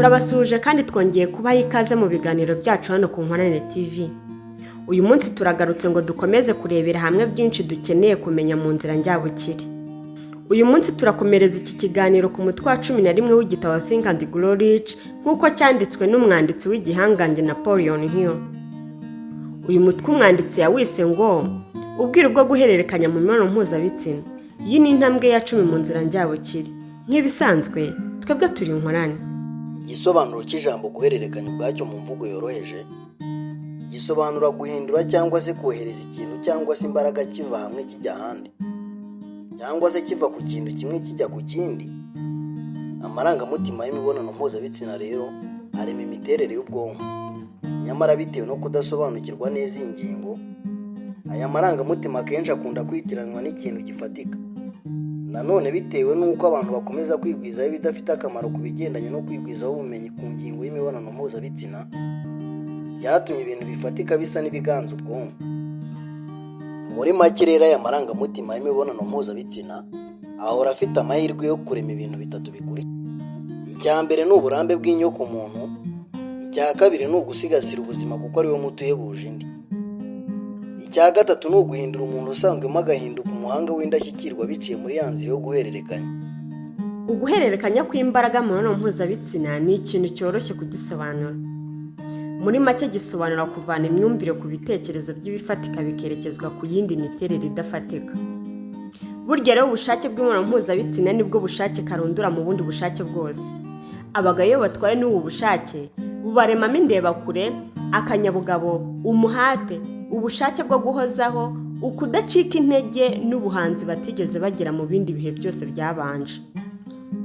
Turabasuhuje kandi twongeye kubaha ikaze mu biganiro byacu hano ku Nkorane TV. Uyu munsi turagarutse ngo dukomeze kurebera hamwe byinshi dukeneye kumenya mu nzira njyabukire. Uyu munsi turakomereza iki kiganiro ku mutwe wa 11 w'igitabo Think and Grow Rich, nk'uko cyanditswe n'umwanditsi w'igihangange Napoleon Hill. Uyu mutwe umwanditsi yawise ngo "Ubwiru bwo guhererekanya mu mibonano mpuzabitsina". Iyi ni intambwe ya 10 mu nzira njyabukire. Nk'ibisanzwe, twebwe turi Inkorane. Igisobanuro cy'ijambo guhererekanya ubwacyo mu mvugo yoroheje gisobanura guhindura cyangwa se kohereza ikintu cyangwa se imbaraga kiva hamwe kijya ahandi, cyangwa se kiva ku kintu kimwe kijya ku kindi. Amarangamutima y'imibonano mpuzabitsina rero arema imiterere y'ubwonko. Nyamara bitewe no kudasobanukirwa neza iyi ngingo, aya marangamutima akenshi akunda kwitiranwa n'ikintu gifatika. Nanone bitewe n'uko abantu bakomeza kwigwizaho ibidafite akamaro ku bigendanye no kwigwizaho ubumenyi ku ngingo y'imibonano mpuzabitsina, byatumye ibintu bifatika bisa n'ibiganza ubwonko. Muri make rero, aya marangamutima y'imibonano mpuzabitsina ahora afite amahirwe yo kurema ibintu bitatu bikurikira: icya mbere ni uburambe bw'inyokomuntu, icya kabiri ni ugusigasira ubuzima kuko ari wo muti uhebuje indi, icya gatatu ni uguhindura umuntu usanzwemo agahinduka umuhanga w'indashyikirwa biciye muri ya nzira yo guhererekanya. Uguhererekanya kw'imbaraga mu mibonano mpuzabitsina ni ikintu cyoroshye kugisobanura. Muri make, gisobanura kuvana imyumvire ku bitekerezo by'ibifatika bikerekezwa ku yindi miterere idafatika. Burya rero, ubushake bw'imibonano mpuzabitsina nibwo bushake karundura mu bundi bushake bwose. Abagabo iyo batwawe n'ubu bushake, bubaremamo indebakure, akanyabugabo, umuhate, ubushake bwo guhozaho, ukudacika intege n'ubuhanzi batigeze bagira mu bindi bihe byose byabanje.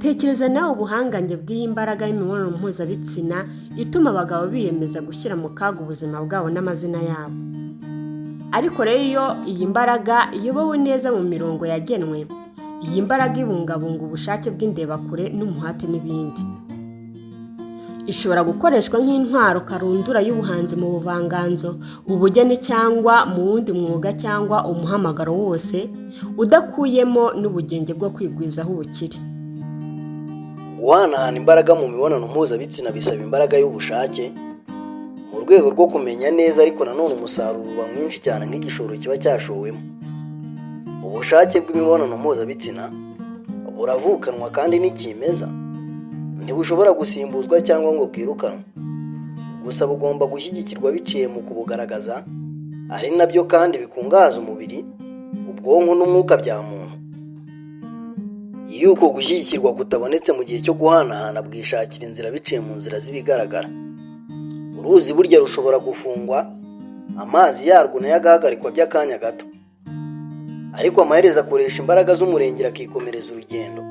Tekereza nawe ubuhangange bw'iyi mbaraga y'imibonano mpuzabitsina ituma abagabo biyemeza gushyira mu kaga ubuzima bwabo n'amazina yabo. Ariko rero, iyo iyi mbaraga iyobowe neza mu mirongo yagenwe, iyi mbaraga ibungabunga ubushake bw'indebakure n'umuhate n'ibindi. Ishobora gukoreshwa nk'intwaro karundura y'ubuhanzi mu buvanganzo, ubugeni cyangwa mu wundi mwuga cyangwa umuhamagaro wose, udakuyemo n'ubugenge bwo kwigwizaho ubukire. Guhanahana imbaraga mu mibonano mpuzabitsina bisaba imbaraga y'ubushake mu rwego rwo kumenya neza, ariko nanone umusaruro uba mwinshi cyane nk'igishoro kiba cyashowemo. Ubushake bw'imibonano mpuzabitsina buravukanwa kandi ni kimeza, ntibushobora gusimbuzwa cyangwa ngo bwirukanwe. Gusa bugomba gushyigikirwa biciye mu kubugaragaza, ari nabyo kandi bikungahaza umubiri, ubwonko n'umwuka bya muntu. Iyo uko gushyigikirwa kutabonetse mu gihe cyo guhanahana, bwishakira inzira biciye mu nzira z'ibigaragara. Uruzi burya rushobora gufungwa, amazi yarwo nayo agahagarikwa by'akanya gato, ariko amaherezo akoresha imbaraga z'umurengera akikomereza urugendo.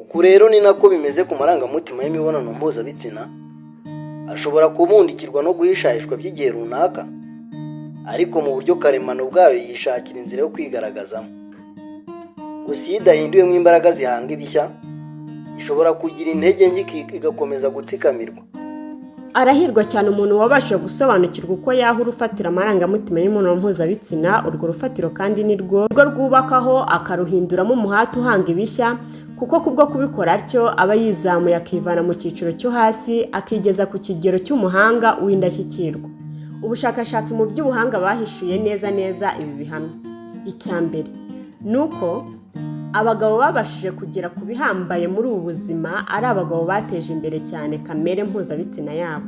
Uku rero ni nako bimeze ku marangamutima y'imibonano mpuzabitsina. Ashobora kubundikirwa no guhishahishwa by'igihe runaka, ariko mu buryo karemano bwayo yishakira inzira yo kwigaragazamo. Gusa iyo idahinduwemo imbaraga zihanga ibishya, ishobora kugira intege nke igakomeza gutsikamirwa. Arahirwa cyane umuntu wabashije gusobanukirwa uko yaha urufatiro amarangamutima y'imibonano mpuzabitsina. Urwo rufatiro kandi ni rwo rwubakaho, akaruhinduramo umuhate uhanga ibishya, kuko kubwo kubikora atyo aba yizamuye, akivana mu cyiciro cyo hasi, akigeza ku kigero cy'umuhanga w'indashyikirwa. Ubushakashatsi mu by'ubuhanga bahishuye neza neza ibi bihamya. Icya mbere ni uko abagabo babashije kugera ku bihambaye muri ubu buzima ari abagabo bateje imbere cyane kamere mpuzabitsina yabo.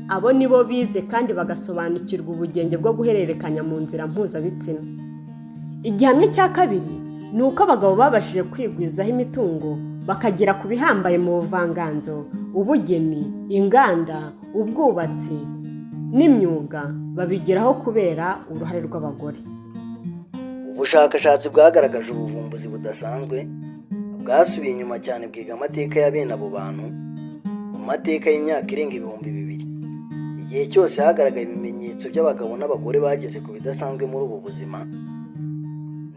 Abo nibo bize kandi bagasobanukirwa ubugenge bwo guhererekanya mu nzira mpuzabitsina. Igihamya cya kabiri ni uko abagabo babashije kwigwizaho imitungo, bakagera ku bihambaye mu buvanganzo, ubugeni, inganda, ubwubatsi n'imyuga, babigeraho kubera uruhare rw'abagore. Ubushakashatsi bwagaragaje ubuvumbuzi budasanzwe bwasubiye inyuma cyane, bwiga amateka ya bene abo bantu mu mateka y'imyaka irenga 2000. Igihe cyose hagaragaye ibimenyetso by'abagabo n'abagore bageze ku bidasanzwe muri ubu buzima,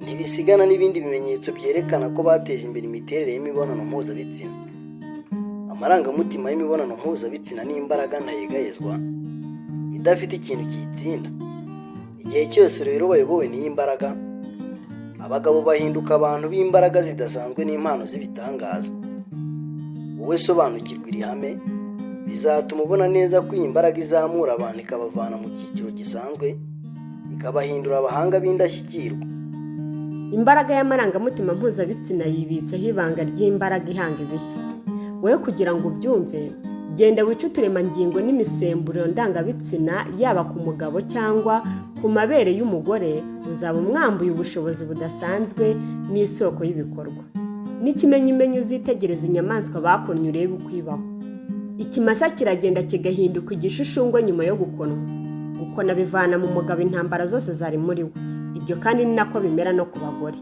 ntibisigana n'ibindi bimenyetso byerekana ko bateje imbere imiterere y'imibonano mpuzabitsina. Amarangamutima y'imibonano mpuzabitsina ni imbaraga ntayegayezwa idafite ikintu kiyitsinda. Igihe cyose rero bayobowe n'iyi mbaraga, abagabo bahinduka abantu b'imbaraga zidasanzwe n'impano z'ibitangaza. Wowe sobanukirwa iri hame, bizatuma ubona neza ko iyi mbaraga izamura abantu ikabavana mu cyiciro gisanzwe, ikabahindura abahanga b'indashyikirwa. Imbaraga y'amarangamutima mpuzabitsina yibitseho ibanga ry'imbaraga ihanga ibishya. Wowe kugira ngo ubyumve, genda wice uturemangingo n'imisemburo ndangabitsina yaba ku mugabo cyangwa ku mabere y'umugore, uzaba umwambuye ubushobozi budasanzwe n'isoko y'ibikorwa. N'ikimenyimenyi uzitegereza inyamaswa bakonnye urebe uko ibaho. Ikimasa kiragenda kigahinduka igishushungwe nyuma yo gukonwa. Gukona bivana mu mugabo intambara zose zari muri we. Ibyo kandi ni nako bimera no ku bagore.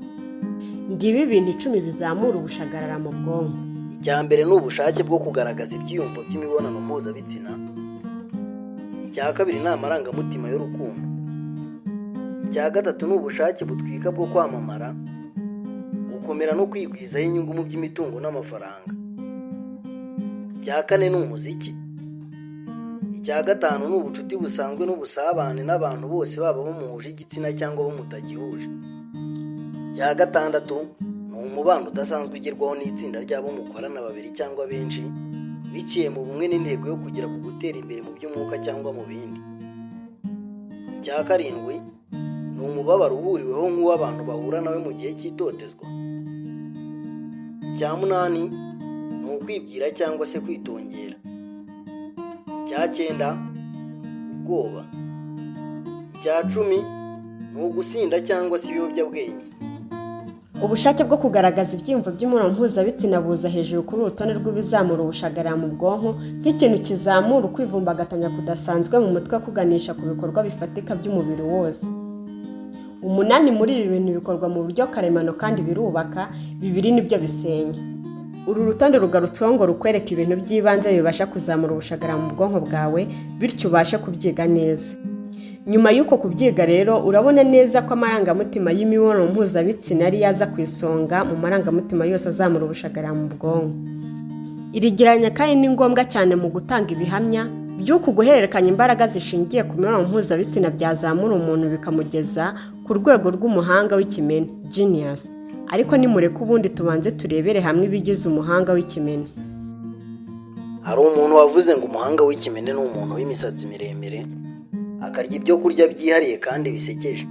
Ngibi ibintu 10 bizamura ubushagarara mu bwonko. Icya mbere ni ubushake bwo kugaragaza ibyiyumvo by'imibonano mpuzabitsina. Icya kabiri ni amarangamutima y'urukundo. Icya gatatu ni ubushake butwika bwo kwamamara, gukomera no kwigwizaho inyungu mu by'imitungo n'amafaranga. Icya kane ni umuziki. Icya gatanu ni ubucuti busanzwe n'ubusabane n'abantu bose, baba bo muhuje igitsina cyangwa bo mutagihuje. Icya gatandatu ni umubano udasanzwe ugerwaho n'itsinda ry'abo mukorana babiri cyangwa benshi, biciye mu bumwe n'intego yo kugera ku gutera imbere mu by'umwuka cyangwa mu bindi. Icya karindwi ni umubabaro uhuriweho nk'uw'abantu bahura nawe mu gihe cy'itotezwa. Icya munani ni ukwibwira cyangwa se kwitongera. Icya cyenda, ubwoba. Icya 10 ni ugusinda cyangwa se ibiyobyabwenge. Ubushake bwo kugaragaza ibyiyumvo by'imibonano mpuzabitsina buza hejuru kuri uru rutonde rw'ibizamura ubushagarira mu bwonko, nk'ikintu kizamura ukwivumbagatanya kudasanzwe mu mutwe kuganisha ku bikorwa bifatika by'umubiri wose. 8 muri ibi bintu bikorwa mu buryo karemano kandi birubaka, 2 nibyo bisenya. Uru rutonde rugarutsweho ngo rukwereke ibintu by'ibanze bibasha kuzamura ubushagarira mu bwonko bwawe, bityo ubashe kubyiga neza. Nyuma y'uko kubyiga rero, urabona neza ko amarangamutima y'imibonano mpuzabitsina ari yaza ku isonga mu marangamutima yose azamura ubushagarira mu bwonko. Iri gereranya kandi ni ngombwa cyane mu gutanga ibihamya by'uku guhererekanya imbaraga zishingiye ku mibonano mpuzabitsina byazamura umuntu bikamugeza ku rwego rw'umuhanga w'ikimene, genius. Ariko nimureke ubundi tubanze turebere hamwe ibigize umuhanga w'ikimene. Hari umuntu wavuze ngo umuhanga w'ikimene ni umuntu w'imisatsi miremire, akarya ibyo kurya byihariye kandi bisekeje,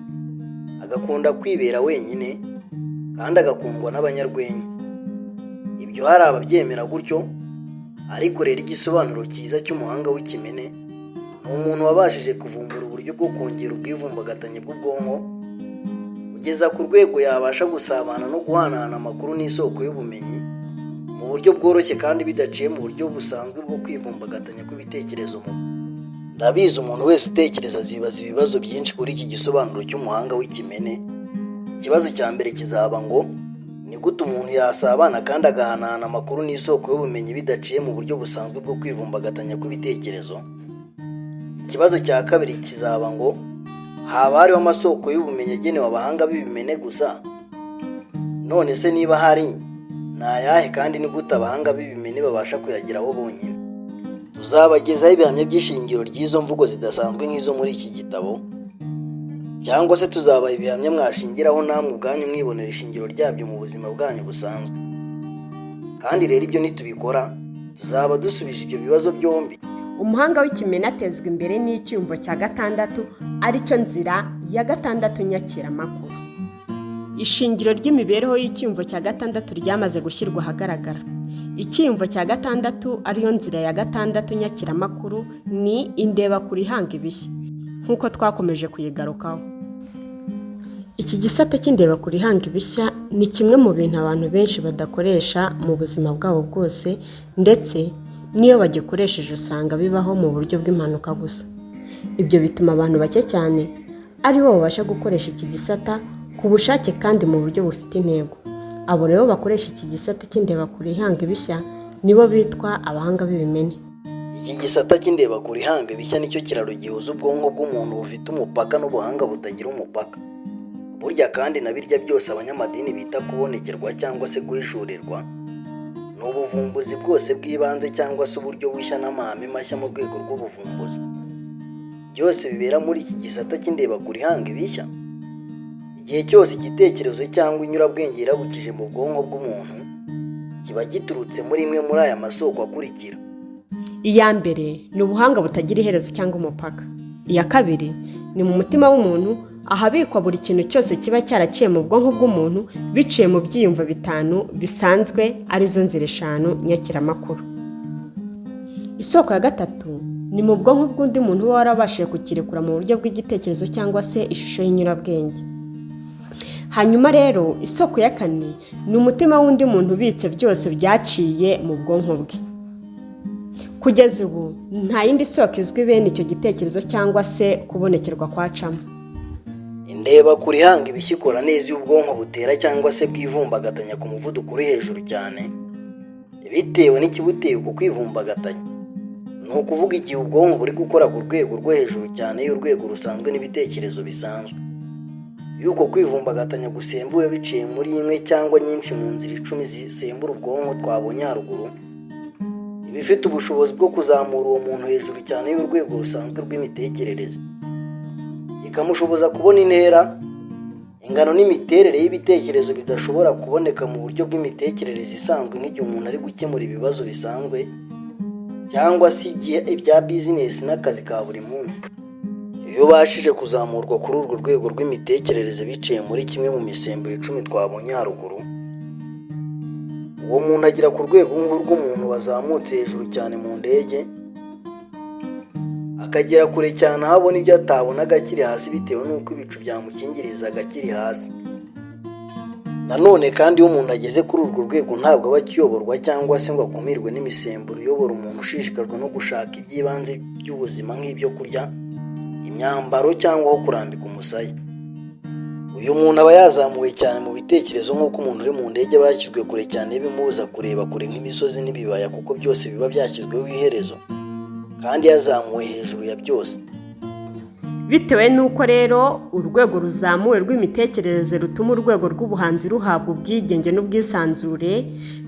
agakunda kwibera wenyine kandi agakundwa n'abanyarwenya. Ibyo hari ababyemera gutyo, ariko rero igisobanuro cyiza cy'umuhanga w'ikimene ni umuntu wabashije kuvumbura uburyo bwo kongera ubwivumbagatanye bw'ubwonko kugeza ku rwego yabasha gusabana no guhanahana amakuru n'isoko y'ubumenyi mu buryo bworoshye kandi bidaciye mu buryo busanzwe bwo kwivumbagatanya kw'ibitekerezo. Mu ndabizi umuntu wese utekereza azibaza ibibazo byinshi kuri iki gisobanuro cy'umuhanga w'ikimene. Ikibazo cya mbere kizaba ngo ni gute umuntu yasabana kandi agahanahana amakuru n'isoko y'ubumenyi bidaciye mu buryo busanzwe bwo kwivumbagatanya kw'ibitekerezo? Ikibazo cya kabiri kizaba ngo haba hariho amasoko y'ubumenyi agenewe abahanga b'ibimene gusa? None se niba hari, ni ayahe kandi ni gute abahanga b'ibimene babasha kuyageraho bonyine? Tuzabagezaho ibihamya by'ishingiro ry'izo mvugo zidasanzwe nk'izo muri iki gitabo, cyangwa se tuzabaha ibihamya mwashingiraho namwe ubwanyu mwibonera ishingiro ryabyo mu buzima bwanyu busanzwe. Kandi rero ibyo nitubikora tuzaba dusubije ibyo bibazo byombi. Umuhanga w'ikimene atezwa imbere n'icyumvo cya gatandatu, aricyo nzira ya gatandatu nyakiramakuru. Ishingiro ry'imibereho y'icyumvo cya gatandatu ryamaze gushyirwa ahagaragara. Icyiyumvo cya gatandatu, ariyo nzira ya gatandatu nyakiramakuru, ni indebakure ihanga ibishya, nk'uko twakomeje kuyigarukaho. Iki gisate cy'indebakure ihanga ibishya ni kimwe mu bintu abantu benshi badakoresha mu buzima bwabo bwose, ndetse n'iyo bagikoresheje usanga bibaho mu buryo bw'impanuka gusa. Ibyo bituma abantu bake cyane aribo babasha gukoresha iki gisata ku bushake kandi mu buryo bufite intego. Abo rero bakoresha iki gisata cy'indebakure ihanga ibishya nibo bitwa abahanga b'ibimene. Iki gisata cy'indebakure ihanga ibishya nicyo kiraro gihuza ubwonko bw'umuntu bufite umupaka n'ubuhanga butagira umupaka. Burya kandi na birya byose abanyamadini bita kubonekerwa cyangwa se guhishurirwa, ni ubuvumbuzi bwose bw'ibanze cyangwa se uburyo bushya n'amahame mashya mu rwego rw'ubuvumbuzi. Byose bibera muri iki gisata cy'indebakure ihanga ibishya. Igihe cyose igitekerezo cyangwa inyurabwenge yirabukije mu bwonko bw'umuntu, Kiba giturutse muri imwe muri aya masoko akurikira. Iya mbere ni ubuhanga butagira iherezo cyangwa umupaka. Iya kabiri ni mu mutima w'umuntu, ahabikwa buri kintu cyose kiba cyaraciye mu bwonko bw'umuntu biciye mu byiyumvo bitanu bisanzwe, arizo nzira eshanu nyakiramakuru. Isoko ya gatatu ni mu bwonko bw'undi muntu uba warabashije kukirekura mu buryo bw'igitekerezo cyangwa se ishusho y'inyurabwenge. Hanyuma rero isoko ya kane ni umutima w'undi muntu ubitse byose byaciye mu bwonko bwe. Kugeza ubu nta yindi soko izwi bene icyo gitekerezo cyangwa se kubonekerwa kwacamo. Indebakure ihanga ibishya ikora neza iyo ubwonko butera cyangwa se bwivumbagatanya ku muvuduko uri hejuru cyane, bitewe n'ikibuteye uku kwivumbagatanya. Ni ukuvuga igihe ubwonko buri gukora ku rwego rwo hejuru cyane y'urwego rusanzwe n'ibitekerezo bisanzwe. Iyo uko kwivumbagatanya gusembuwe biciye muri imwe cyangwa nyinshi mu nzira 10 zisembura ubwonko twabonye haruguru, iba ifite ubushobozi bwo kuzamura uwo muntu hejuru cyane y'urwego rusanzwe rw'imitekerereze, ikamushoboza kubona intera, ingano n'imiterere y'ibitekerezo bidashobora kuboneka mu buryo bw'imitekerereze isanzwe, nk'igihe umuntu ari gukemura ibibazo bisanzwe cyangwa se igihe ibya bizinesi n'akazi ka buri munsi. Iyo ubashije kuzamurwa kuri urwo rwego rw'imitekerereze biciye muri kimwe mu misemburo 10 twabonye haruguru, uwo muntu agera ku rwego nk'urw'umuntu wazamutse hejuru cyane mu ndege, akagera kure cyane aho abona ibyo atabonaga akiri hasi bitewe n'uko ibicu byamukingirizaga akiri hasi. Nanone kandi iyo umuntu ageze kuri urwo rwego ntabwo aba akiyoborwa cyangwa se ngo akumirwe n'imisemburo iyobora umuntu ushishikajwe no gushaka iby'ibanze by'ubuzima nk'ibyo kurya, imyambaro cyangwa aho kurambika umusaya. Uyu muntu aba yazamuwe cyane mu bitekerezo nk'uko umuntu uri mu ndege aba yashyizwe kure cyane bimubuza kureba kure nk'imisozi n'ibibaya, kuko byose biba byashyizweho iherezo kandi yazamuwe hejuru ya byose. Bitewe n'uko rero urwego ruzamuwe rw'imitekerereze rutuma urwego rw'ubuhanzi ruhabwa ubwigenge n'ubwisanzure,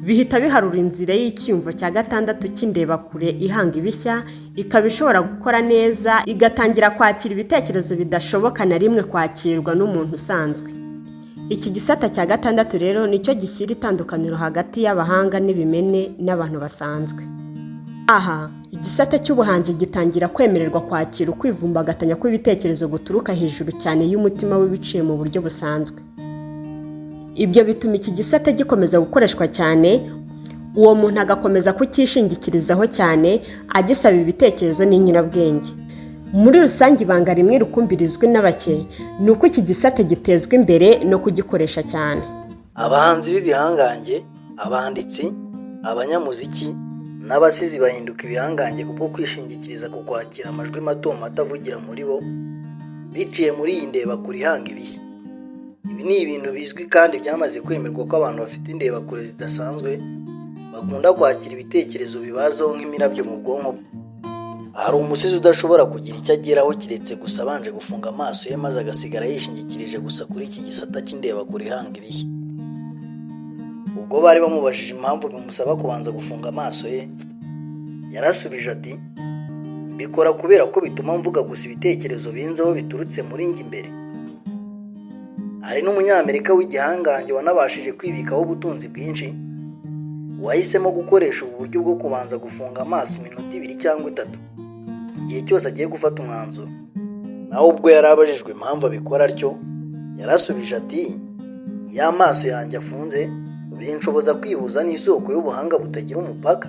bihita biharura inzira y'icyiyumvo cya gatandatu cy'indebakure ihanga ibishya, ikaba ishobora gukora neza, igatangira kwakira ibitekerezo bidashoboka na rimwe kwakirwa n'umuntu usanzwe. Iki gisata cya gatandatu rero nicyo gishyira itandukaniro hagati y'abahanga n'ibimene n'abantu basanzwe. Aha igisata cy'ubuhanzi gitangira kwemererwa kwakira ukwivumbagatanya kw'ibitekerezo guturuka hejuru cyane y'umutima w'ibiciye mu buryo busanzwe. Ibyo bituma iki gisata gikomeza gukoreshwa cyane, uwo muntu agakomeza kucyishingikirizaho cyane agisaba ibitekerezo n'inyurabwenge. Muri rusange ibanga rimwe rukumbi rizwi na bake ni uko iki gisata gitezwa imbere no kugikoresha cyane. Abahanzi b'ibihangange, abanditsi, abanyamuziki n'abasizi bahinduka ibihangange kubwo kwishingikiriza ku kwakira amajwi mato mato avugira muri bo biciye muri iyi ndebakure ihanga ibishya. Ibi ni ibintu bizwi kandi byamaze kwemerwa ko abantu bafite indebakure zidasanzwe bakunda kwakira ibitekerezo bibazaho nk'imirabyo mu bwonko. Hari umusizi udashobora kugira icyo ageraho keretse gusa abanje gufunga amaso ye maze agasigara yishingikirije gusa kuri iki gisata cy'indebakure ihanga ibishya. Ubwo bari bamubajije impamvu bimusaba kubanza gufunga amaso ye, yarasubije ati: mbikora kubera ko bituma mvuga gusa ibitekerezo binzeho biturutse muri njye imbere. Hari n'umunyamerika w'igihangange wanabashije kwibikaho ubutunzi bwinshi, wahisemo gukoresha ubu buryo bwo kubanza gufunga amaso iminota 2 cyangwa 3 igihe cyose agiye gufata umwanzuro. Nawe ubwo yari abajijwe impamvu abikora atyo, yarasubije ati: iyo amaso yanjye afunze binshoboza kwihuza n'isoko y'ubuhanga butagira umupaka.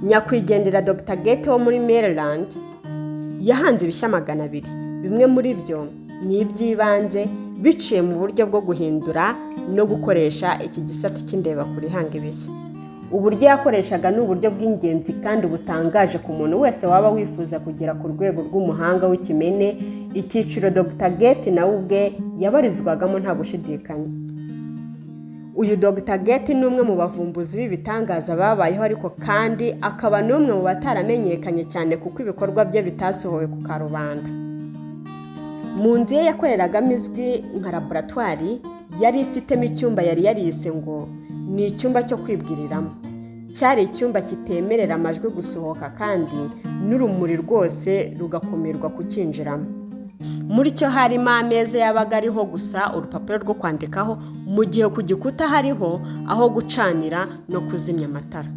Nyakwigendera Dr Gate wo muri Maryland yahanze ibishya 200, bimwe muri byo ni iby'ibanze biciye mu buryo bwo guhindura no gukoresha iki gisata cy'indebakure ihanga ibishya. Uburyo yakoreshaga ni uburyo bw'ingenzi kandi butangaje ku muntu wese waba wifuza kugera ku rwego rw'umuhanga w'ikimene, icyiciro Dr Gate nawe ubwe yabarizwagamo nta gushidikanya. Uyu Dr Gate ni umwe mu bavumbuzi b'ibitangaza babayeho, ariko kandi akaba n'umwe mu bataramenyekanye cyane kuko ibikorwa bye bitasohowe ku karubanda. Mu nzu ye yakoreragamo izwi nka laboratwari, yari ifitemo icyumba yari yarise ngo ni icyumba cyo kwibwiriramo. Cyari icyumba kitemerera amajwi gusohoka kandi n'urumuri rwose rugakumirwa kucyinjiramo. Muri cyo harimo ameza yabaga ariho gusa urupapuro rwo kwandikaho, mu gihe ku gikuta hariho aho gucanira no kuzimya amatara.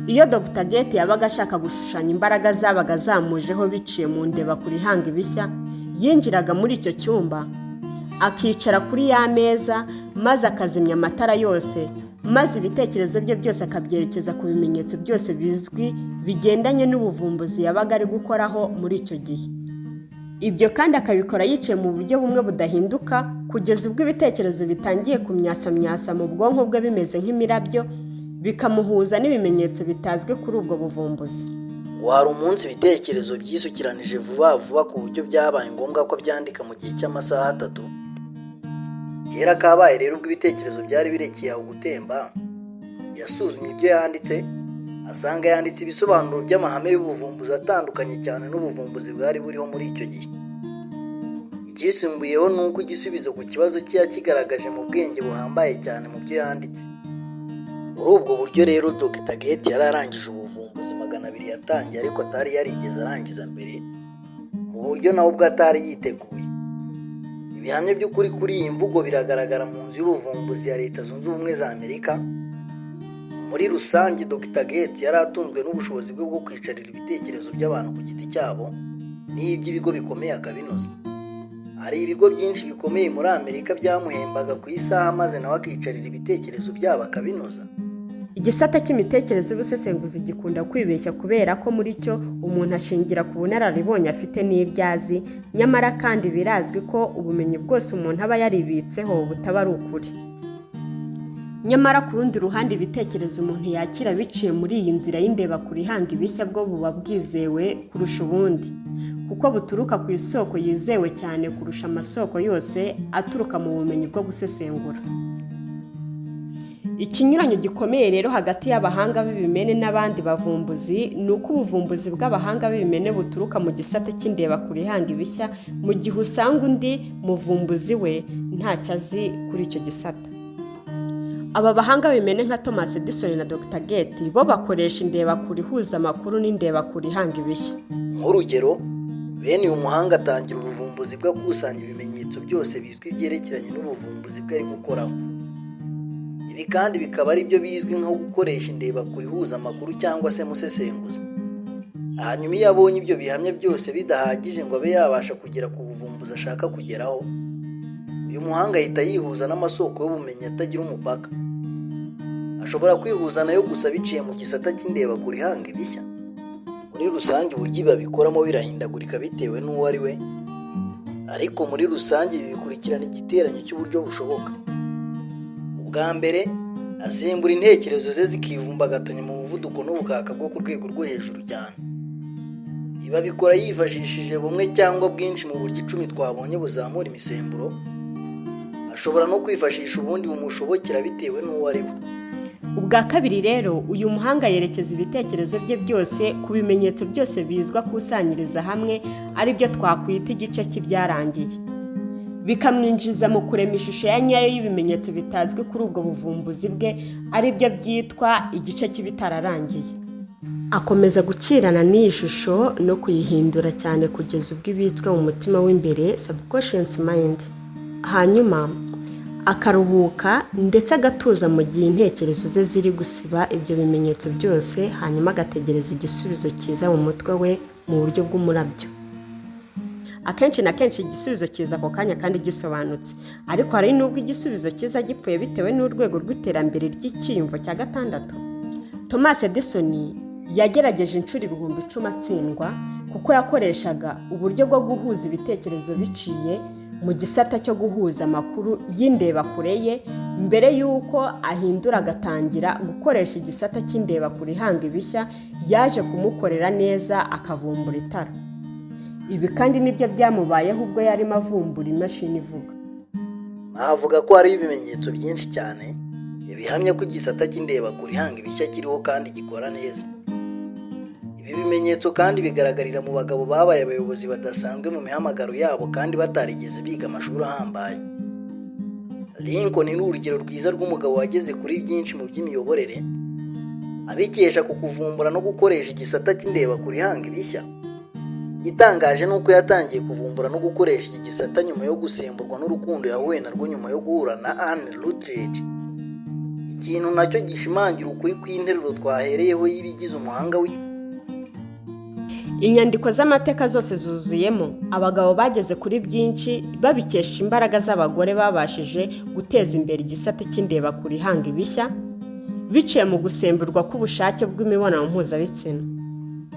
Iyo Dr Gate yabaga ashaka gushushanya imbaraga zabaga zamujeho biciye mu ndebakure ihanga ibishya, yinjiraga muri icyo cyumba, akicara kuri ya meza, maze akazimya amatara yose, maze ibitekerezo bye byose akabyerekeza ku bimenyetso byose bizwi bigendanye n'ubuvumbuzi yabaga ari gukoraho muri icyo gihe. Ibyo kandi akabikora yicaye mu buryo bumwe budahinduka, kugeza ubwo ibitekerezo bitangiye kumyasamyasa mu bwonko bwe bimeze nk'imirabyo, bikamuhuza n'ibimenyetso bitazwi kuri ubwo buvumbuzi. Ngo hari umunsi ibitekerezo byisukiranije vuba vuba ku buryo byabaye ngombwa ko abyandika mu gihe cy'amasaha 3. Kera kabaye rero, ubwo ibitekerezo byari birekeye aho gutemba, yasuzumye ibyo yanditse, asanga yanditse ibisobanuro by'amahame y'ubuvumbuzi atandukanye cyane n'ubuvumbuzi bwari buriho muri icyo gihe. Icyisumbuyeho ni uko igisubizo ku kibazo cye yakigaragaje mu bwenge buhambaye cyane mu byo yanditse. Muri ubwo buryo rero, Dr Gate yari arangije ubuvumbuzi 200 yatangiye ariko atari yarigeze arangiza mbere, mu buryo nawe ubwo atari yiteguye. Ibihamya by'ukuri kuri iyi mvugo biragaragara mu nzu y'ubuvumbuzi ya Leta Zunze Ubumwe za Amerika. Muri rusange, Dr Gates yari atunzwe n'ubushobozi bwe bwo kwicarira ibitekerezo by'abantu ku giti cyabo n'iby'ibigo bikomeye akabinoza. Hari ibigo byinshi bikomeye muri Amerika byamuhembaga ku isaha, maze nawe akicarira ibitekerezo byabo akabinoza. Igisata cy'imitekerereze y'ubusesenguzi gikunda kwibeshya, kubera ko muri cyo umuntu ashingira ku bunararibonye afite n'ibyo azi. Nyamara kandi birazwi ko ubumenyi bwose umuntu aba yaribitseho butaba ari ukuri. Nyamara ku rundi ruhande, ibitekerezo umuntu yakira biciye muri iyi nzira y'indebakure ihanga ibishya bwo buba bwizewe kurusha ubundi, kuko buturuka ku isoko yizewe cyane kurusha amasoko yose aturuka mu bumenyi bwo gusesengura. Ikinyuranyo gikomeye rero hagati y'abahanga b'ibimene n'abandi bavumbuzi ni uko ubuvumbuzi bw'abahanga b'ibimene buturuka mu gisata cy'indebakure ihanga ibishya, mu gihe usanga undi muvumbuzi we ntacyo azi kuri icyo gisata. Aba bahanga b'ibimene nka Thomas Edison na Dr Gate bo bakoresha indebakure ihuza amakuru n'indebakure ihanga ibishya. Nk'urugero, bene uyu muhanga atangira ubuvumbuzi bwo akusanya ibimenyetso byose bizwi byerekeranye n'ubuvumbuzi bwe ari gukoraho. Ibi kandi bikaba ari byo bizwi nko gukoresha indebakure ihuza amakuru cyangwa se musesenguzi. Hanyuma iyo abonye ibyo bihamya byose bidahagije ngo abe yabasha kugera ku buvumbuzi ashaka kugeraho, uyu muhanga ahita yihuza n'amasoko y'ubumenyi atagira umupaka. Ashobora kwihuza nayo gusa biciye mu gisata cy'indebakure ihanga ibishya. Muri rusange, uburyo ibi babikoramo birahindagurika bitewe n'uwo ari we, ariko muri rusange ibi bikurikirana igiteranyo cy'uburyo bushoboka. Ubwa mbere, asimbura intekerezo ze zikivumbagatanya mu muvuduko n'ubukaka bwo ku rwego rwo hejuru cyane. Ibi abikora yifashishije bumwe cyangwa bwinshi mu buryo 10 twabonye buzamura imisemburo. Ashobora no kwifashisha ubundi bumushobokera bitewe n'uwo ari we. Ubwa kabiri rero, uyu muhanga yerekeza ibitekerezo bye byose ku bimenyetso byose bizwi akusanyiriza hamwe, aribyo twakwita igice cy'ibyarangiye, bikamwinjiza mu kurema ishusho ya nyayo y'ibimenyetso bitazwi kuri ubwo buvumbuzi bwe, aribyo byitwa igice cy'ibitararangiye. Akomeza gukirana n'iyi shusho no kuyihindura cyane kugeza ubwo ibitswe mu mutima w'imbere, subconscious mind, hanyuma akaruhuka ndetse agatuza mu gihe intekerezo ze ziri gusiba ibyo bimenyetso byose, hanyuma agategereza igisubizo cyiza mu mutwe we mu buryo bw'umurabyo. Akenshi na kenshi igisubizo kiza ako kanya kandi gisobanutse, ariko hari n'ubwo igisubizo kiza gipfuye bitewe n'urwego rw'iterambere ry'icyiyumvo cya gatandatu. Thomas Edison yagerageje inshuro 10,000 atsindwa, kuko yakoreshaga uburyo bwo guhuza ibitekerezo biciye mu gisata cyo guhuza amakuru y'indebakure ye, mbere y'uko ahindura agatangira gukoresha igisata cy'indebakure ihanga ibishya yaje kumukorera neza akavumbura itara. Ibi kandi nibyo byamubayeho ubwo yarimo avumbura imashini ivuga. Navuga ko hariho ibimenyetso byinshi cyane bihamya ko igisata cy'indebakure ihanga ibishya kiriho kandi gikora neza. Ibi bimenyetso kandi bigaragarira mu bagabo babaye abayobozi badasanzwe mu mihamagaro yabo kandi batarigeze biga amashuri ahambaye. Lincoln ni urugero rwiza rw'umugabo wageze kuri byinshi mu by'imiyoborere abikesha ku kuvumbura no gukoresha igisata cy'indebakure ihanga ibishya. Igitangaje ni uko yatangiye kuvumbura no gukoresha iki gisata nyuma yo gusemburwa n'urukundo yahuye narwo nyuma yo guhura na Anne Rutledge. Ikintu nacyo gishimangira ukuri kw'interuro twahereyeho y'ibigize umuhanga. Inyandiko z'amateka zose zuzuyemo abagabo bageze kuri byinshi babikesha imbaraga z'abagore babashije guteza imbere igisate cy'indebakure ihanga ibishya biciye mu gusemburwa k'ubushake bw'imibonano mpuzabitsina.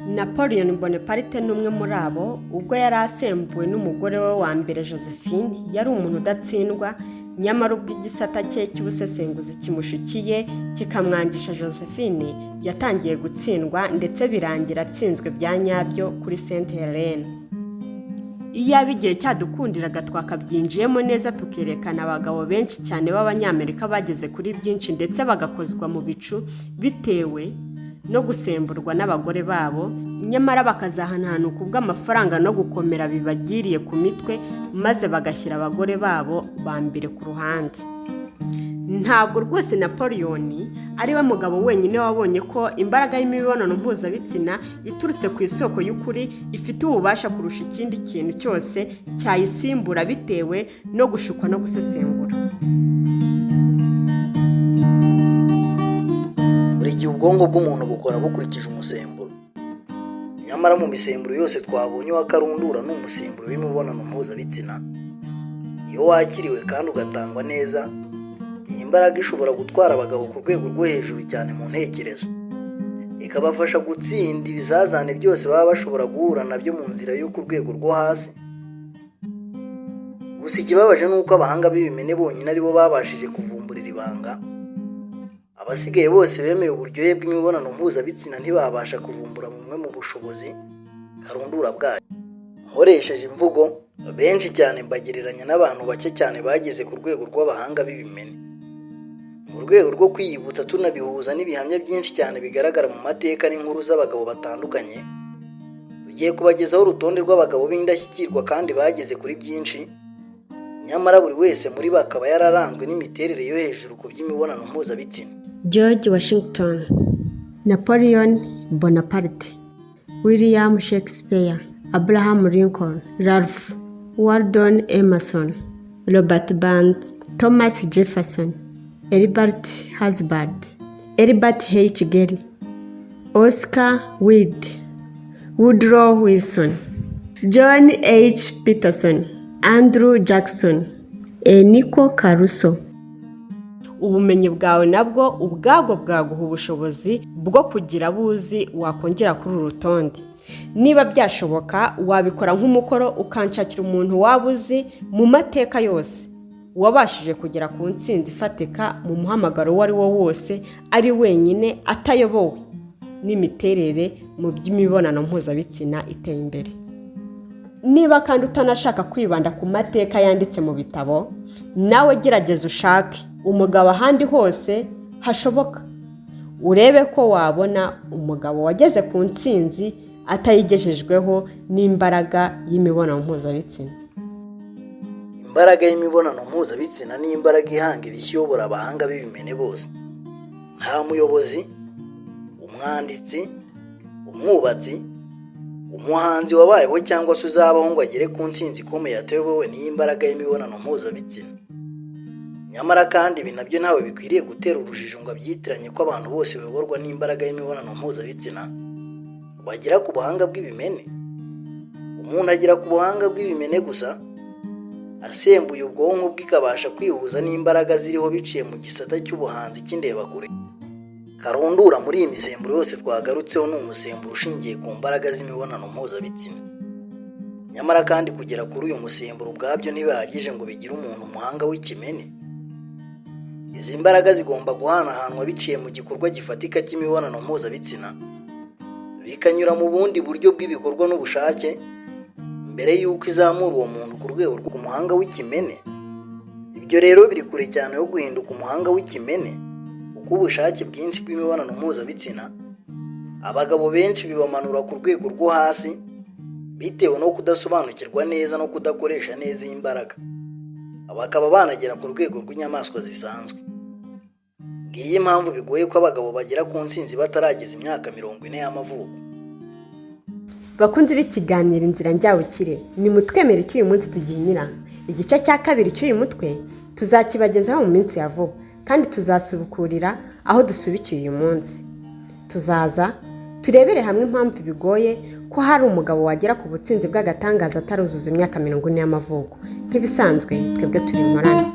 Napoleon Bonaparte ni umwe muri abo. Ubwo yari asembuwe n'umugore we wa mbere Josephine, yari umuntu udatsindwa. Nyamara ubwo igisata cye cy'ubusesenguzi kimushukiye kikamwangisha Josephine, yatangiye gutsindwa, ndetse birangira atsinzwe bya nyabyo kuri Saint Helene. Iyaba igihe cyadukundiraga twakabyinjiyemo neza, tukerekana abagabo benshi cyane b'Abanyamerika bageze kuri byinshi ndetse bagakozwa mu bicu bitewe no gusemburwa n'abagore babo, nyamara bakazahanhanuka ubw'amafaranga no gukomera bibagiriye ku mitwe, maze bagashyira abagore babo ba mbere ku ruhande. Ntabwo rwose Napoleon ari we mugabo wenyine wabonye ko imbaraga y'imibonano mpuzabitsina iturutse ku isoko y'ukuri ifite ububasha kurusha ikindi kintu cyose cyayisimbura bitewe no gushukwa no gusesengura. Buri gihe ubwonko bw'umuntu bukora bukurikije umusemburo. Nyamara mu misemburo yose twabonye, uwa karundura ni umusemburo w'imibonano mpuzabitsina. Iyo wakiriwe kandi ugatangwa neza, iyi mbaraga ishobora gutwara abagabo ku rwego rwo hejuru cyane mu ntekerezo, ikabafasha gutsinda ibizazane byose baba bashobora guhura nabyo mu nzira yo ku rwego rwo hasi. Gusa ikibabaje ni uko abahanga b'ibimene bonyine aribo babashije kuvumbura iri banga. Abasigaye bose bemeye uburyohe bw'imibonano mpuzabitsina ntibabasha kuvumbura bumwe mu bushobozi karundura bwayo. Nkoresheje imvugo, benshi cyane mbagereranya n'abantu bake cyane bageze ku rwego rw'abahanga b'ibimene. Mu rwego rwo kwiyibutsa, tunabihuza n'ibihamya byinshi cyane bigaragara mu mateka n'inkuru z'abagabo batandukanye, tugiye kubagezaho urutonde rw'abagabo b'indashyikirwa kandi bageze kuri byinshi, nyamara buri wese muri bo akaba yararanzwe n'imiterere yo hejuru ku by'imibonano mpuzabitsina. George Washington, Napoleon Bonaparte, William Shakespeare, Abraham Lincoln, Ralph Waldo Emerson, Robert Burns, Thomas Jefferson, Elbert Hubbard, Elbert H. Gary, Oscar Wilde, Woodrow Wilson, John H. Peterson, Andrew Jackson, Enrico Caruso. Ubumenyi bwawe nabwo ubwabwo bwaguha ubushobozi bwo kugira abo uzi wakongera kuri uru rutonde. Niba byashoboka, wabikora nk'umukoro, ukanshakira umuntu waba uzi mu mateka yose wabashije kugera ku ntsinzi ifatika mu muhamagaro uwo ari wo wose ari wenyine, atayobowe n'imiterere mu by'imibonano mpuzabitsina iteye imbere. Niba kandi utanashaka kwibanda ku mateka yanditse mu bitabo, nawe gerageza ushake umugabo ahandi hose hashoboka, urebe ko wabona umugabo wageze ku ntsinzi atayigejejweho n'imbaraga y'imibonano mpuzabitsina. Imbaraga y'imibonano mpuzabitsina ni imbaraga ihanga ibishya iyobora abahanga b'ibimene bose. Nta muyobozi, umwanditsi, umwubatsi, umuhanzi wabayeho cyangwa se uzabaho ngo agere ku ntsinzi ikomeye atayobowe n'iyi mbaraga y'imibonano mpuzabitsina. Nyamara kandi ibi nabyo ntawe bikwiriye gutera urujijo ngo abyitiranye ko abantu bose bayoborwa n'imbaraga y'imibonano mpuzabitsina bagera ku buhanga bw'ibimene. Umuntu agera ku buhanga bw'ibimene gusa asembuye ubwonko bwe, ikabasha kwihuza n'imbaraga ziriho biciye mu gisata cy'ubuhanzi cy'indebakure. Karundura muri iyi misemburo yose twagarutseho ni umusemburo ushingiye ku mbaraga z'imibonano mpuzabitsina. Nyamara kandi kugera kuri uyu musemburo ubwabyo ntibihagije ngo bigire umuntu umuhanga w'ikimene. Izi mbaraga zigomba guhanahanwa biciye mu gikorwa gifatika cy'imibonano mpuzabitsina, bikanyura mu bundi buryo bw'ibikorwa n'ubushake mbere y'uko izamura uwo muntu ku rwego rw'umuhanga w'ikimene. Ibyo rero biri kure cyane yo guhinduka umuhanga w'ikimene, kuko ubushake bwinshi bw'imibonano mpuzabitsina abagabo benshi bibamanura ku rwego rwo hasi bitewe no kudasobanukirwa neza no kudakoresha neza iyi mbaraga, bakaba banagera ku rwego rw'inyamaswa zisanzwe. Ngiyi impamvu bigoye ko abagabo bagera ku ntsinzi batarageza imyaka 40 y'amavuko. Bakunzi b'ikiganiro Inzira Njyabukire, nimutwemere ko uyu munsi tugihinyira. Igice cya kabiri cy'uyu mutwe tuzakibagezaho mu minsi ya vuba, kandi tuzasubukurira aho dusubikiye uyu munsi. Tuzaza turebere hamwe impamvu bigoye ko hari umugabo wagera ku butsinzi bw'agatangaza ataruzuza imyaka 40 y'amavuko. Nk'ibisanzwe, twebwe turi inkorane.